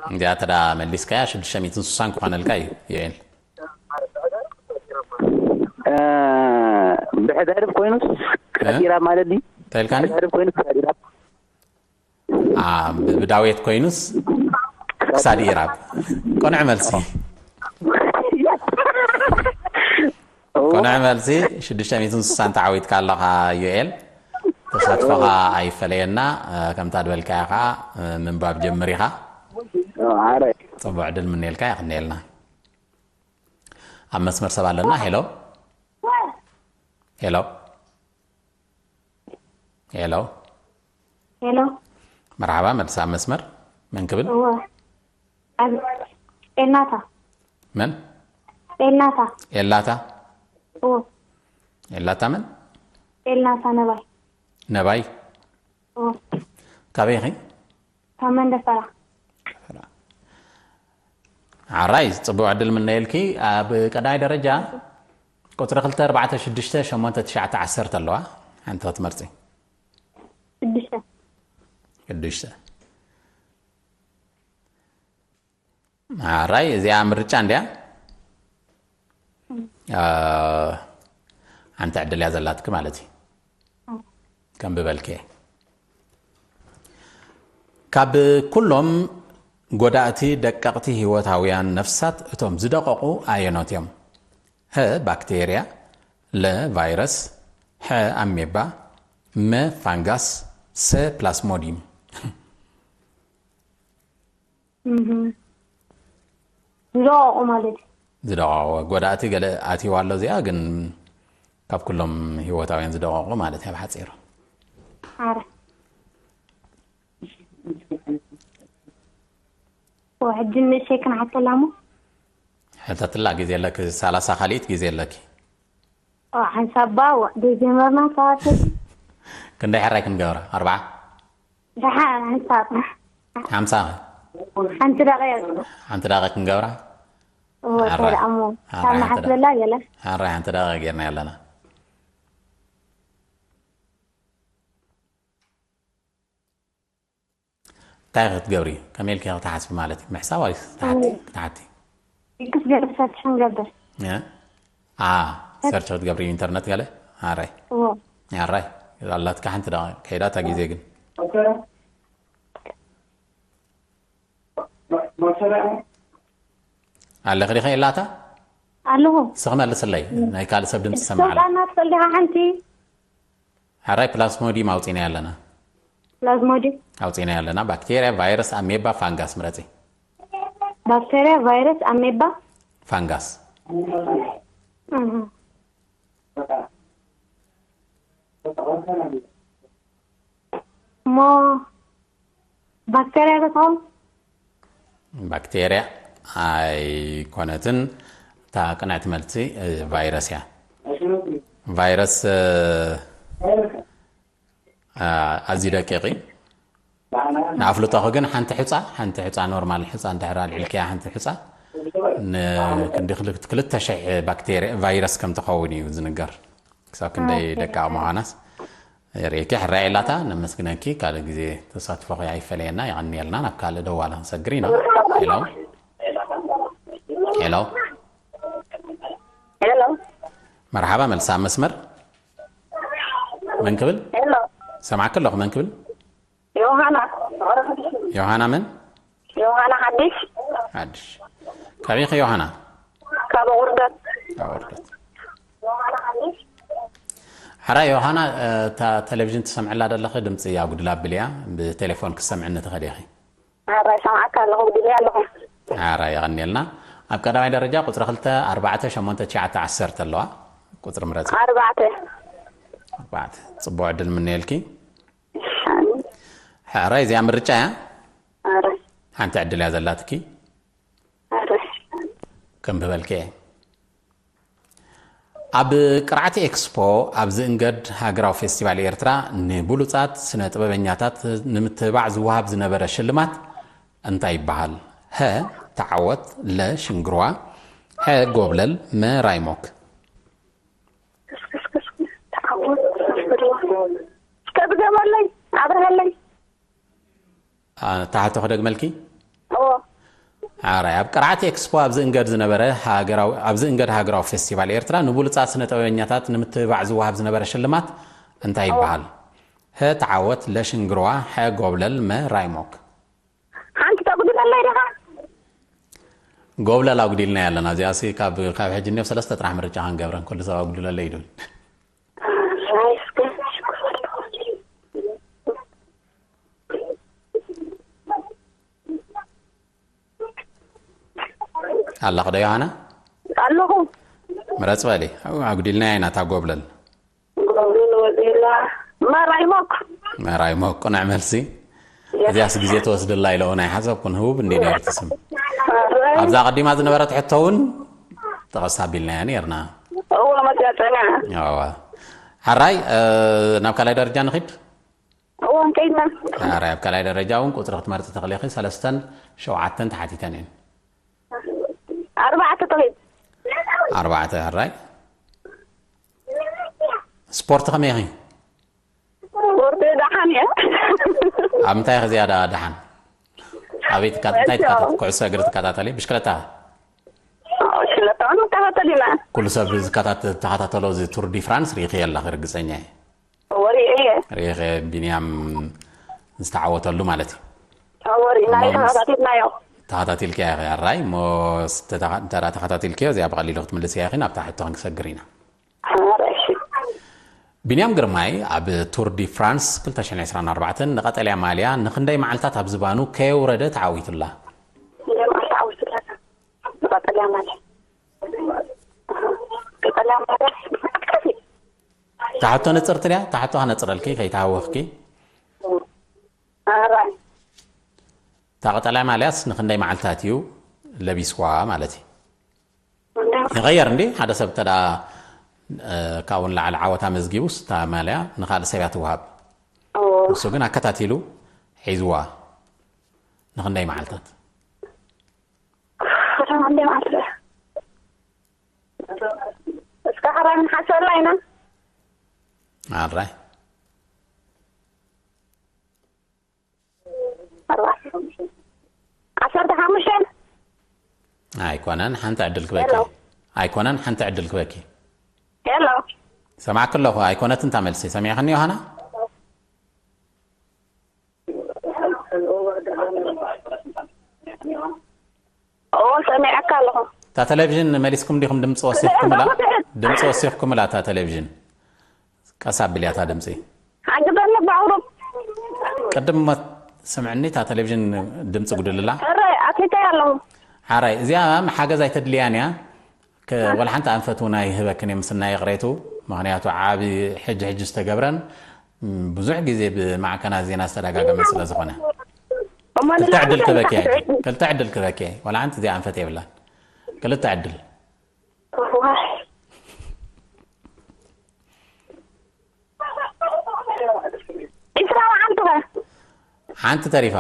እንዲያ ተዳ መሊስካያ ሽዱሽተ ሚእትን ስሳን ክኾነልካ እዩ፣ ዮኤል። እ፣ ብሕዳርብ ኮይኑስ እ? ክሳድ ኢራብ ማለት ድዩ? እንታይ ኢልካኒ? ብሕዳርብ ኮይኑስ ክሳድ ኢራብ። አ፣ ብ-፣ ብዳዌት ኮይኑስ ክሳድ ኢራብ። ቅኑዕ መልሲ። ቅኑዕ መልሲ፣ ሽዱሽተ ሚእትን ስሳን ተዓዊትካ ኣለኻ ዮኤል። ተሳትፎኻ ኣይፈለየና። እ፣ ከምታ ዝበልካያ ኸዓ፣ እ፣ ምንባብ ጀምር ኢኻ። ኦ፣ ኣረ። ጽቡቕ ዕድል ምንየልካ፣ የኽንየልና። ኣብ መስመር ሰብ ኣለና። ሄሎ። ሄሎ። ሄሎ። ሄሎ። መርሓባ፣ መልሲ ኣብ መስመር። መን ክብል? እወ። ኣብ ኤልናታ። መን? ኤልናታ። ኤላታ? እወ። ኤላታ መን? ኤልናታ ነባይ። ነባይ? እወ። ካበይ ኢኺ? ካብ መንደፈራ። ዓራይ፣ ጽቡቕ ዕድል ምነየልኪ። ኣብ ቀዳማይ ደረጃ ቁጽሪ ክልተ፣ ኣርባዕተ፣ ሽዱሽተ፣ ሸሞንተ፣ ትሽዓተ፣ ዓሰርተ ኣለዋ። ሓንቲ ክትመርጺ። ሽዱሽተ። ሽዱሽተ። ዓራይ፣ እዚኣ ምርጫ እንድያ። እ፣ ሓንቲ ዕድል እያ ዘላትኪ ማለት እዩ። ከንብበልኪ እየ። ካብ ኩሎም ጎዳእቲ ደቀቕቲ ህይወታውያን ነፍሳት እቶም ዝደቐቑ ኣየኖት እዮም? ሀ፣ ባክቴርያ፣ ለ፣ ቫይረስ፣ ሐ፣ ኣሜባ፣ መ፣ ፋንጋስ፣ ሰ፣ ፕላስሞዲየም። እህ። ዝደቐቑ ማለት እዩ። ዝደቐቑ ጎዳእቲ ገለ ኣትይዋ ኣሎ እዚኣ፣ ግን ካብ ኩሎም ህይወታውያን ዝደቐቑ ማለት እያ ብሓፂሩ። ኣረ። ወ-፣ ሕጂ ንእሸይ ክንሓተላ እሞ? ሕተትላ፣ ግዜ ኣለኪ፣ ሰላሳ ካልኢት ግዜ ኣለኪ። ኦ፣ ሓንሳብ ባ፣ ወ-፣ ዘይጀመርና ሰባት። ክንደይ ሕራይ ክንገብራ? ኣርብዓ? ደሓን፣ ሓንሳብ። ሓምሳ? ሓንቲ ደቂቕ። ሓንቲ ደቂቕ ክንገብራ? ኦ፣ ኣረ። ተረኣሞ። ኣረ፣ ካብ ሓንቲ ደቂቕ። ንሓስበላ ገለ። ኣረ፣ ሓንቲ ደቂቕ ጌርና ኣለና። እንታይ ክትገብሪ? ከመይ ኢልኪ ክትሓስቢ ማለት እዩ? ምሕሳብ ወይ ክትሓቲ? እም። ክትሓቲ? ይቅስ ገለ ሰርች ክንገብር። እ? አ፣ ሰርች ክትገብሪ ኢንተርነት ገለ? ኣራይ። እዎ። ኣራይ። ኣላትካ ሓንቲ ደቂቕ ከይዳ እታ ግዜ ግን። ኣለኺ ዲኺ ኤላታ? ኣለኹ። እስኺ መልስለይ፣ ናይ ካልእ ሰብ ድምፂ ሰምዓለ። ስልጣና ትፈልጢ ሓንቲ? ሕራይ ፕላዝሞዲየም ኣውፂእናዮ ኣለና። ፕላዝሞዲየም? ኣውፂእናዮ ኣለና። ባክቴርያ፣ ቫይረስ፣ ኣሜባ፣ ፋንጋስ ምረፂ። ባክቴርያ፣ ቫይረስ፣ ኣሜባ? ፋንጋስ። እህ። እሞ ባክቴርያ ዶ ትኸውን? ባክቴርያ ኣይኮነትን። እታ ቅንዕቲ መልሲ፣ እ፣ ቫይረስ እያ። ቫይረስ፣ እ፣ እ፣ ኣዝዩ ደቂቕ እዩ። ንኣፍልጦኺ ግን ሓንቲ ሑጻ፣ ሓንቲ ሑጻ ኖርማል ሑጻ እንድሕር ኣልዒልክያ ሓንቲ ሑጻ ንክንዲ ክልተ፣ ክልተ ሽሕ ባክቴርያ ቫይረስ ከም ትኸውን እዩ ዝንገር። ክሳብ ክንደይ ደቃቕ ምዃናስ የርእየኪ። ሕራይ ኢላታ ነመስግነኪ። ካልእ ግዜ ተሳትፎኺ ኣይፈለየና። የቐንየልና። ናብ ካልእ ደዋሊ ክንሰግር ኢና። ሄሎ፣ ሄሎ። ሄሎ። መርሓባ፣ መልሳ ኣብ መስመር። መን ክብል? ሄሎ። ሰማዕኪ ኣለኹ። መን ክብል? ዮሃና። ዮሃና መን? ዮሃና ሓድሽ። ሓድሽ። ካበይ ኢኺ ዮሃና? ካብ ውርደት። ካብ ውርደት። ሕራይ ዮሃና፣ እ፣ እታ ቴሌቪዥን ትሰምዕላ ዘለኺ ድምፂ ኣጉድላ ኣብልያ፣ ብቴሌፎን ክትሰምዕኒ ትኽእሊ ኢኺ። ሕራይ ሰምዓካ ኣለኹ፣ ኣጉዲለያ ኣለኹ። ሕራይ የቐንየልና። ኣብ ቀዳማይ ደረጃ ቁፅሪ ክልተ፣ ኣርባዕተ፣ ሸሞንተ፣ ትሽዓተ፣ ዓሰርተ ኣለዋ። ቁፅሪ ምረፂ። ኣርባዕተ። ኣርባዕተ። ፅቡቕ ዕድል ምነየልኪ። ሕራይ እዚኣ ምርጫ እያ። ኣረ። ሓንቲ ዕድል እያ ዘላትኪ። ኣረ። ከም ብበልከ እየ። ኣብ ቅርዓት ኤክስፖ ኣብ ዝእንገድ ሃገራዊ ፌስቲቫል ኤርትራ ንብሉጻት ስነ ጥበበኛታት ንምትብባዕ ዝወሃብ ዝነበረ ሽልማት እንታይ ይበሃል? ሀ፣ ተዓወት፣ ለ፣ ሽንግርዋ፣ ሐ፣ ጎብለል፣ መ፣ ራይሞክ። እስከ ድገመለይ፣ ኣብርሃለይ። አ፣ እታ ሕቶ ክደግመልኪ? እዎ። ሓራይ፣ ኣብ ቅርዓት ኤክስፖ ኣብ ዝእንገድ ዝነበረ ሃገራዊ፣ ኣብ ዝእንገድ ሃገራዊ ፌስቲቫል ኤርትራ ንብሉጻት ስነ ጥበበኛታት ንምትብባዕ ዝወሃብ ዝነበረ ሽልማት እንታይ ይበሃል? ሀ፣ ተዓወት፣ ለ፣ ሽንግርዋ፣ ሐ፣ ጎብለል፣ መ፣ ራይሞክ። ሓንቲ ተጉድለለይ ዲኻ? ጎብለል ኣጉዲልናያ ኣለና። እዚኣሲ ካብ፣ ካብ ሕጂ እኒኦ ሰለስተ ጥራሕ ምርጫ ክንገብረን፣ ኩሉ ሰብ ኣጉድለለይ ይብል። ኣለኺ ዶ ዮሃና? ኣለኹ። ምረጽ በሊ። ኣው፣ ኣጉዲልናያ ኢና እታ ጎብለል። ጎብለል ወዲላ። መራይ ሞክ። መራይ ሞክ፣ ቅኑዕ መልሲ። የስ። እዚኣስ ግዜ ትወስድላ ኢለ እውን ኣይሓሰብኩን። ህቡብ እንዲ ነይሩ እቲ ስም። መራይ። ኣብዛ ቀዲማ ዝነበረት ሕቶ እውን ጠቐስ ኣቢልናያ ነይርና። እወ፣ መጽያ ጸኒዓ። እወ። ሕራይ፣ እ፣ ናብ ካልኣይ ደረጃ ንኺድ? እወ፣ ከይድና። ሕራይ፣ ኣብ ካልኣይ ደረጃ እውን ቁጽሪ ክትመርጺ ትኽእሊ ኢኺ። ሰለስተን ሸውዓተን ተሓቲተን እየን። ኣርባዕተ ተኺድ። ኣርባዕተ፣ ሕራይ። ስፖርት ከመይ ኢኺ? ስፖርት ደሓን እየ። ኣብ ምንታይ ኢኺ ዝያዳ ደሓን? ኣበይ ትካ-፣ እንታይ ትከታ-፣ ኩዕሶ እግሪ ትከታተሊ? ብሽክለታ? ሽለታውን ንከታተል ኢና። ኩሉ ሰብ ዝከታት-፣ ተኸታተሎ እዚ ቱር ዲ ፍራንስ ርኢኺ ኣለኺ ርግጸኛ እየ። ወሪኤ እየ። ርኢኺ ቢንያም ዝተዓወተሉ ማለት እዩ። ወሪእናዮ፣ እሞ ምስ-፣ ተኸታቲልናዮ። ተኸታቲልክያ ኢኺ፣ ኣራይ። እሞ ስ-፣ ተታ-፣ እንተ ደኣ ተኸታቲልክዮ፣ እዚኣ ብቐሊሉ ክትምልስያ ኢኺ፣ ናብታ ሕቶ ክንክሰግር ኢና። ኣረ፣ እሺ። ቢንያም ግርማይ ኣብ ቱር ዲ ፍራንስ ክልተ ሽሕን ዕስራን ኣርባዕተን ንቐጠልያ ማልያ ንኽንደይ መዓልታት ኣብ ዝባኑ ከየውረደ ተዓዊቱላ? ክንደይ መዓልቲ ተዓዊቱላ? ንቐጠልያ ማልያ። ቀጠልያ ማልያ። እታ ሕቶ ንጽርቲ ድያ? እታ ሕቶ ከነጽረልኪ ከይተሃወኽኪ። ኣራይ። እታ ቀጠልያ ማልያስ ንኽንደይ መዓልታት እዩ ለቢስዋ ማለት እዩ? ይቐየር እንዴ? ሓደ ሰብ ተዳ፣ እ፣ ካብኡ ንላዕሊ ዓወት ኣመዝጊቡስ እታ ማልያ ንኻልእ ሰብ እያ ትወሃብ። ኦ። ንሱ ግን ኣከታቲሉ ሒዝዋ። ንኽንደይ መዓልታት? ሓደ ክንደይ መዓልቲ? እስከ ሕራይ ንሓስበላ ኢና። ኣራይ። ኣርባዕተ። ዓሰርተ ሓሙሽተ። ኣይኮነን፣ ሓንቲ ዕድል ክበኪ። ሄሎ። ኣይኮነን፣ ሓንቲ ዕድል ክበኪ። ሄሎ። ሰማዕኪ ኣለኹ፣ ኣይኮነትን እታ መልሲ። ሰሚዕኽኒ ዮሃና? እዎ፣ ሰሚዐካ ኣለኹ። እታ ቴሌቪዥን መሊስኩም ዲኹም ድምፂ ወሲኽኩምላ? ድምፂ ወሲኽኩምላ እታ ቴሌቪዥን? ቀስ ኣብልያ እታ ድምፂ። ሓግዘኒ ብኣውሮፕ። ቅድም እሞ ስምዕኒ፣ እታ ቴሌቪዥን ድምፂ ጉድልላ። ሕራይ፣ ኣትሒተያ ኣለኹ። ሓራይ፣ እዚኣ ሓገዝ ኣይተድልያን እያ። ከ-፣ ወላ ሓንቲ ኣንፈት እውን ኣይህበክን እየ፣ ምስና ይቕሬቱ። ምኽንያቱ ዓቢ ሕጂ ሕጂ ዝተገብረን፣ ም፣ ብዙሕ ግዜ ብማዕከናት ዜና ዝተደጋገመ ስለ ዝኾነ። እሞ ክልተ ዕድል ክበኪ እየ ሕጂ። ክልተ ዕድል ክበኪ እየ። ወላ ሓንቲ እዚኣ ኣንፈት የብላን። ክልተ ዕድል። እዋይ። ዒስራ መዓልቲ ኸ? ሓንቲ ተሪፋ።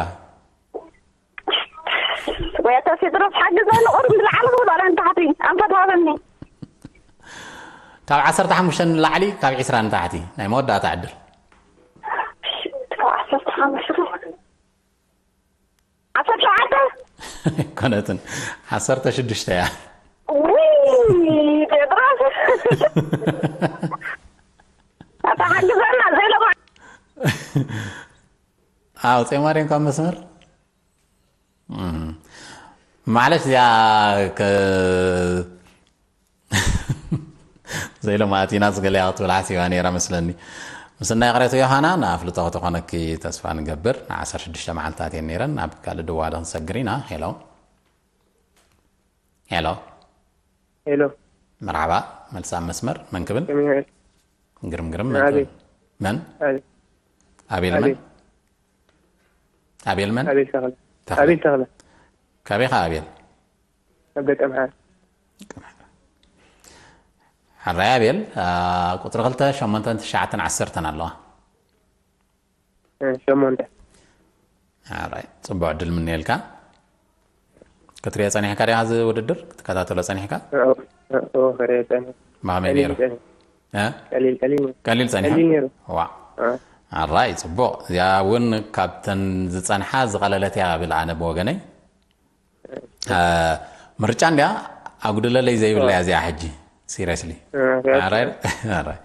ወይ ኣታ ቴድሮስ ሓግዘኒ፣ ቁሩብ ንላዕሊ ክብል ዋላ ንታሕቲ ኣንፈት ሃበኒ። ካብ ዓሰርተ ሓሙሽተ ንላዕሊ፣ ካብ ዒስራ ንታሕቲ ናይ መወዳእታ ዕድል። ካብ ዓሰርተ ሓሙሽተ፣ ዓሰርተ ሸውዓተ። ኣይኮነትን፣ ዓሰርተ ሽዱሽተ እያ። ውይ ቴድሮስ፣ ኣታ ሓግዘና፣ ዘይለማ። ኣውፅኦማ ድዮም ካብ መስመር? እም። ማዕለሽ እዚኣ ከ-፣ ዘይሎማት ኢና ዝገለያ ክትብል ሓሲባ ነይራ መስለኒ። ምስናይ ቅሬቱ ዮሃና፣ ንኣፍልጦ ክትኾነኪ ተስፋ ንገብር። ን ዓሰርተ ሽዱሽተ መዓልታት እየን ነይረን። ናብ ካልእ ድዋለ ክንሰግር ኢና። ሄሎ። ሄሎ። ሄሎ። መርሓባ፣ መልሲ ኣብ መስመር። መን ክብል? ከመይ ውዒልካ? ግርም ግርም። መን ኣቤል። ክብል? መን? ኣቤል። ኣቤል መን? ኣቤል። ኣቤል መን? ኣቤል ተኽለ። ተኽለ። ኣቤል ተኽለ። ካበይ ኢኻ ኣቤል? ካብ ደቀምሓረ። ሕራይ ኣቤል፣ አ፣ ቁጽሪ ክልተ፣ ሸሞንተን ትሽዓተን ዓሰርተን ኣለዋ። እ፣ ሸሞንተ። ሕራይ፣ ጽቡቕ ዕድል ምነየልካ። ክትሪኦ ጸኒሕካ ዲኻ እዚ ውድድር? ክትከታተሎ ጸኒሕካ? እ፣ እ፣ እ፣ ክሪኦ ጸኒሐ። ብኸመይ ቀሊል ነይሩ? ጸኒሐ። እ? ቀሊል፣ ቀሊል ነይሩ። ቀሊል ጸኒሑ? ቀሊል ነይሩ። ዋእ። እ። ሕራይ፣ ጽቡቕ። እዚኣ እውን ካብተን ዝጸንሓ ዝቐለለት እያ እብል ኣነ ብወገነይ። እ፣ ምርጫ እንድያ፣ ኣጉድለለይ ዘይብላ እያ እዚኣ ሕጂ። ሲሪየስሊ። እ፣ ሕራይ፣ ሕራይ።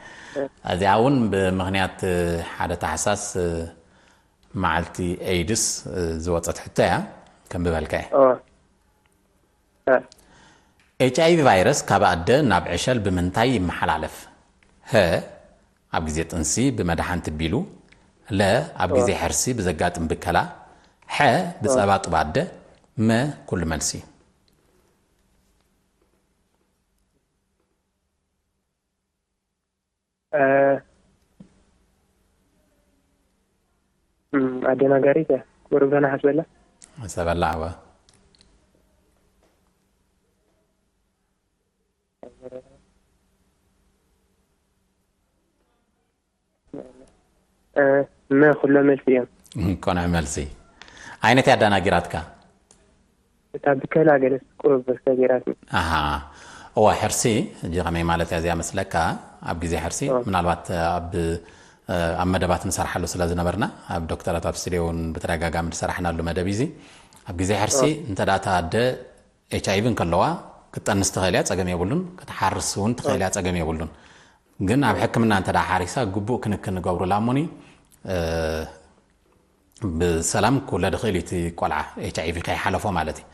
እዚኣ እውን ብምኽንያት ሓደ ታሕሳስ መዓልቲ ኤይድስ ዝወጸት ሕቶ እያ፣ ከንብበልካ እየ። ኦ። እ። ኤች ኣይ ቪ ቫይረስ ካብ ኣደ ናብ ዕሸል ብምንታይ ይመሓላለፍ? ሀ፣ ኣብ ግዜ ጥንሲ ብመድሓን ትቢሉ፣ ለ፣ ኣብ ግዜ ኦ። ሕርሲ ብዘጋጥም ብከላ፣ ሐ፣ ኦ። ብጸባ ጡብ ኣደ፣ መ፣ ኩሉ መልሲ። እ፣ እም፣ ኣደናጋሪት እያ። ቁሩብ ገና ሓስበላ። ሓሰበላ፣ እወ። እ፣ መ ኩሎም መልሲ እዮም። ቅኑዕ መልሲ። ዓይነት እያ ኣደናጊራትካ? እታ ብከላ ገለስ ቁሩብ ሰጊራትኒ። ኣሃ። እወ፣ ሕርሲ፣ ሕጂ ከመይ ማለት እያ እዚኣ መስለካ? ኣብ ግዜ ሕርሲ፣ ኦ። ምናልባት ኣብ፣ ኣብ መደባት ንሰርሓሉ ስለ ዝነበርና፣ ኣብ ዶክተራት ኣብ ስቱድዮ እውን ብተደጋጋሚ ዝሰራሕናሉ መደብ እዩ እዚ። ኣብ ግዜ ሕርሲ፣ ኦ። እንተ ደኣ እታ ኣደ ኤች ኣይ ቪ እንከለዋ፣ ክትጠንስ ትኽእል እያ፣ ጸገም የብሉን። ክትሓርስ እውን ትኽእል እያ፣ ጸገም የብሉን። ግን ኣብ ሕክምና እንተ ደኣ ሓሪሳ፣ ግቡእ ክንክን ንገብሩላ እሞኒ፣ እ፣ ብሰላም ክውለድ ይኽእል እዩ እቲ ቆልዓ፣ ኤች ኣይ ቪ ከይሓለፎ ማለት እዩ።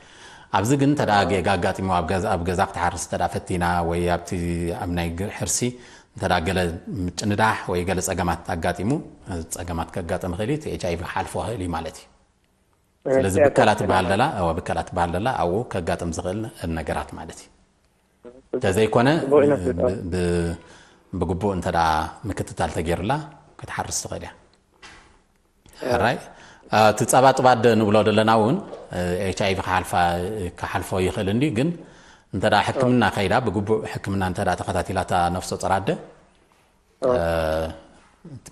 ኣብዚ ግን እንተ ደኣ ጌጋ ኣጋጢሙ፣ ኣብ ገዛ፣ ኣብ ገዛ ክትሓርስ እንተ ደኣ ፈቲና፣ ወይ ኣብቲ፣ ኣብ ናይ ግ-፣ ሕርሲ እንተ ደኣ ገለ ምጭንዳሕ ወይ ገለ ጸገማት ኣጋጢሙ፣ ጸገማት ከጋጥም ይኽእል እዩ፣ እቲ ኤች ኣይ ቪ ክሓልፎ ይኽእል እዩ ማለት እዩ። ስለዚ ብከላ ትበሃል ደላ፣ እወ፣ ብከላ ትበሃል ደላ ኣብኡ ከጋጥም ዝኽእል ነገራት ማለት እዩ። እንተዘይኮነ፣ ጽቡቕ ኢና ብ-፣ ብ-፣ ብግቡእ እንተ ደኣ ምክትታል ተገይሩላ፣ ክትሓርስ ትኽእል እያ። ሕራይ፣ እ፣ እቲ ጸባ ጡብ ኣደ ንብሎ ዘለና እውን፣ እ፣ ኤች ኣይ ቪ ክሓልፋ-፣ ክሓልፎ ይኽእል እንድዩ፣ ግን እንተ ደኣ ሕክምና ከይዳ፣ ብግቡእ ሕክምና እንተ ደኣ ተኸታቲላ እታ ነፍሰ ጡር ኣደ፣ እ፣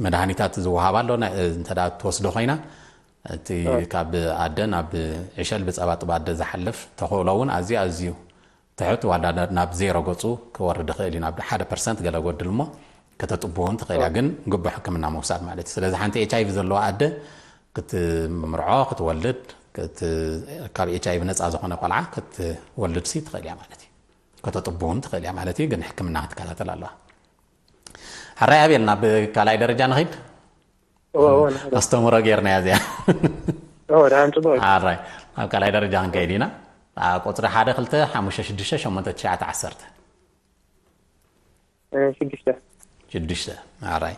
መድሃኒታት ዝወሃብ ኣሎ፣ ናይ፣ እንተ ደኣ ትወስዶ ኮይና፣ እቲ ካብ ኣደ ናብ ዕሸል ብጸባ ጡብ ኣደ ዝሓልፍ ተኽእሎ እውን ኣዝዩ፣ ኣዝዩ ትሑት፣ ዋላ ናብ ዜሮ ገጹ ክወርድ ይኽእል እዩ፣ ናብ ሓደ ፐርሰንት ገለ ጎድል እሞ ከተጥቡ እውን ትኽእል እያ፣ ግን ግቡእ ሕክምና ምውሳድ ማለት እዩ። ስለዚ ሓንቲ ኤች ኣይ ቪ ዘለዋ ኣደ ክትምርዖ፣ ክትወልድ፣ ክት-፣ ካብ ኤች ኣይ ቪ ነጻ ዝኾነ ቆልዓ ክትወልድ ሲ ትኽእል እያ ማለት እዩ። ከተጥቡ እውን ትኽእል እያ ማለት እዩ፣ ግን ሕክምና ክትከታተል ኣለዋ። ሕራይ ኣቤል፣ ናብ ካልኣይ ደረጃ ንኺድ። እወ፣ እወ፣ ንኸይድ። ኣስተምህሮ ጌርናያ እዚኣ። እወ፣ ደሓን ጽቡቕ እዩ። ሕራይ፣ ናብ ካልኣይ ደረጃ ክንከይድ ኢና። ቁፅሪ ሓደ ክልተ ሓሙሽተ ሽዱሽተ ሸሞንተ ትሽዓተ ዓሰርተ ሽዱሽተ ሽዱሽተ ኣራይ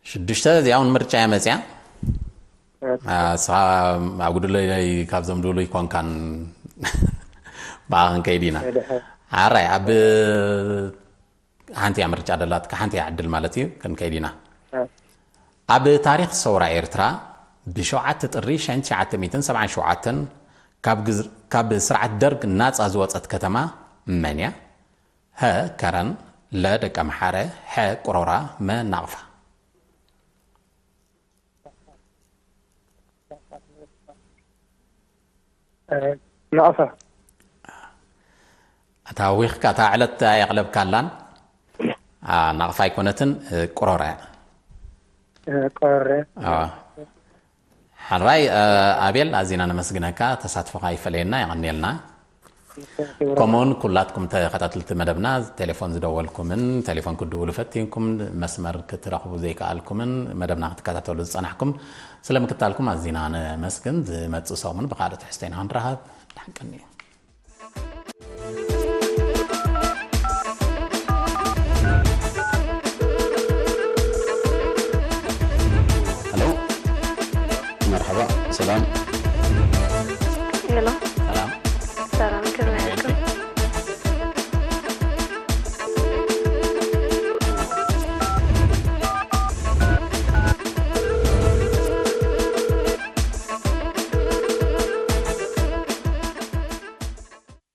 ሽዱሽተ እዚኣ እውን ምርጫ እያ መፅያ። ንስኻ ኣብ ጉድለይ ካብዞም ድብሉ ይኮንካን ብኣ ክንከይድ ኢና። ኣራይ ኣብ ሓንቲ እያ ምርጫ ደላትካ፣ ሓንቲ እያ ዕድል ማለት እዩ። ክንከይድ ኢና። ኣብ ታሪኽ ሰውራ ኤርትራ ብሸውዓተ ጥሪ ሸንሸዓተ ሚእትን ሰብዓን ሸውዓተን ካብ ግዝ- ካብ ስርዓት ደርግ ናጻ ዝወጸት ከተማ መን እያ? ሀ ከረን፣ ለ ደቀምሓረ፣ ሐ ቁሮራ፣ መ ናቕፋ። ናቕፋ እታ ዊኽካ እታ ዕለት ኣየቕለብካላን ናቕፋ ኣይኮነትን፣ ቁሮራ እያ። ቆረ ሕራይ ኣቤል፣ ኣዚና ነመስግነካ። ተሳትፎኻ ይፈለየና፣ የቐንየልና። ከምኡውን ኩላትኩም ተኸታትልቲ መደብና ቴሌፎን ዝደወልኩምን ቴሌፎን ክድውሉ ፈቲንኩም መስመር ክትረኽቡ ዘይከኣልኩምን መደብና ክትከታተሉ ዝጸናሕኩም ስለ ምክታልኩም ኣዚና ነመስግን። ዝመጽእ ሰሙን ብኻልእ ትሕዝቶ ኢና ክንረኸብ። ደሓን ቀንዩ። ሄሎ፣ መርሓባ፣ ሰላም። ሄሎ፣